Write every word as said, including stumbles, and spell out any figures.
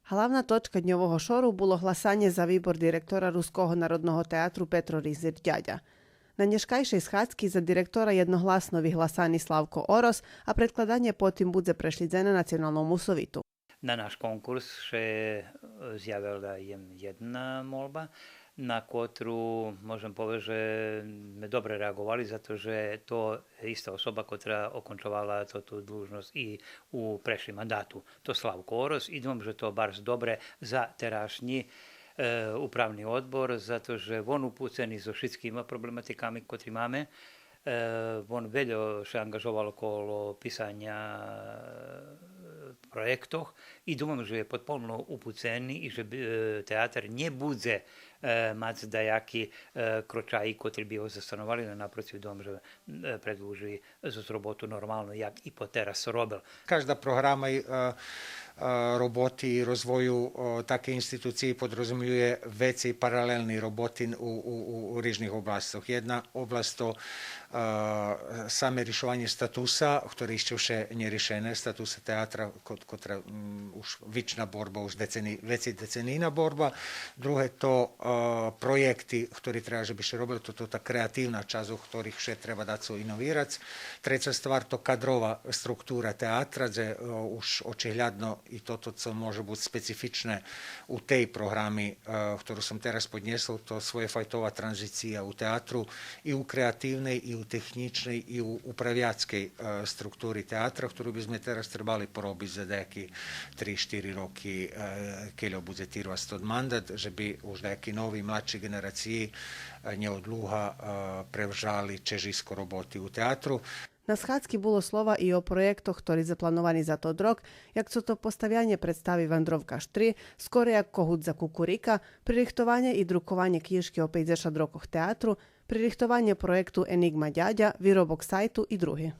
Главна точка дньового шору було гласанє за вибор директора Руского народного театру Петро Ризир Дядя. На нєшкайшей схадзки за директора єдногласно вигласани Славко Орос, а предкладанє потим будзе прешлїдзене Националному совиту. На наш конкурс ше, е, зявела єм єдна молба, на котру, можем повесц, же зме добре реаґовали, зато же то иста особа котра окончовала тоту длужносц и у прешлим мандату. То Славко Орос, и думам же то барз добре за терашнї, е, управни одбор, зато же вон упуцени зоз шицкима проблематиками котри маме. Е, вон вельо ше анґажовал около писаня, е, проєктох и думам же є потполно упуцени и же, е, театер нє будзе, е, мац даяки, е, крочаї котри би го застановали, но напротив, думам же, е, предлужи зоз роботу нормално, як и потераз робел. Кажда програма, е, е, роботи и розвою, е, такей институциї подрозумює вецей паралелни роботи у, у, у, у рижних обласцох. Єдна обласц то, е, саме ришованє статуса, хторе ище вше нє ришене, статуса театра, ко-, котра, м, уж вична борба, уж децени-, вецей деценийна борба. Друге то, е, проєкти, хтори треба же би ше робели, то, то та креативна часц, у хторих вше треба дацо иновирац. Треця ствар то кадрова структура театра, дзе, е, уж очиглядно и тото цо може буц специфичне у тей програми, е, хтору сом тераз поднєсол, то своєфайтова транзиция у театру, и у креативней, и у технїчней, и у управяцкей, е, структури театра, хтору би зме тераз требали поробиц за даяки три-штири роки, е, кельо будзе тирвац тот мандат, же би уж даяки нови, младши ґенерациї, е, нєодлуга, е, превжали чежиско роботи у театру. На схадзки було слова и о проєктох хтори заплановани за тот рок, як цо то поставянє представи Вандровкаш три, Скоре як когут закукурика, пририхтованє и друкованє кнїжки о пейдзешат рокох театру, пририхтованє проєкту Енигма Дядя, виробок сайту и други.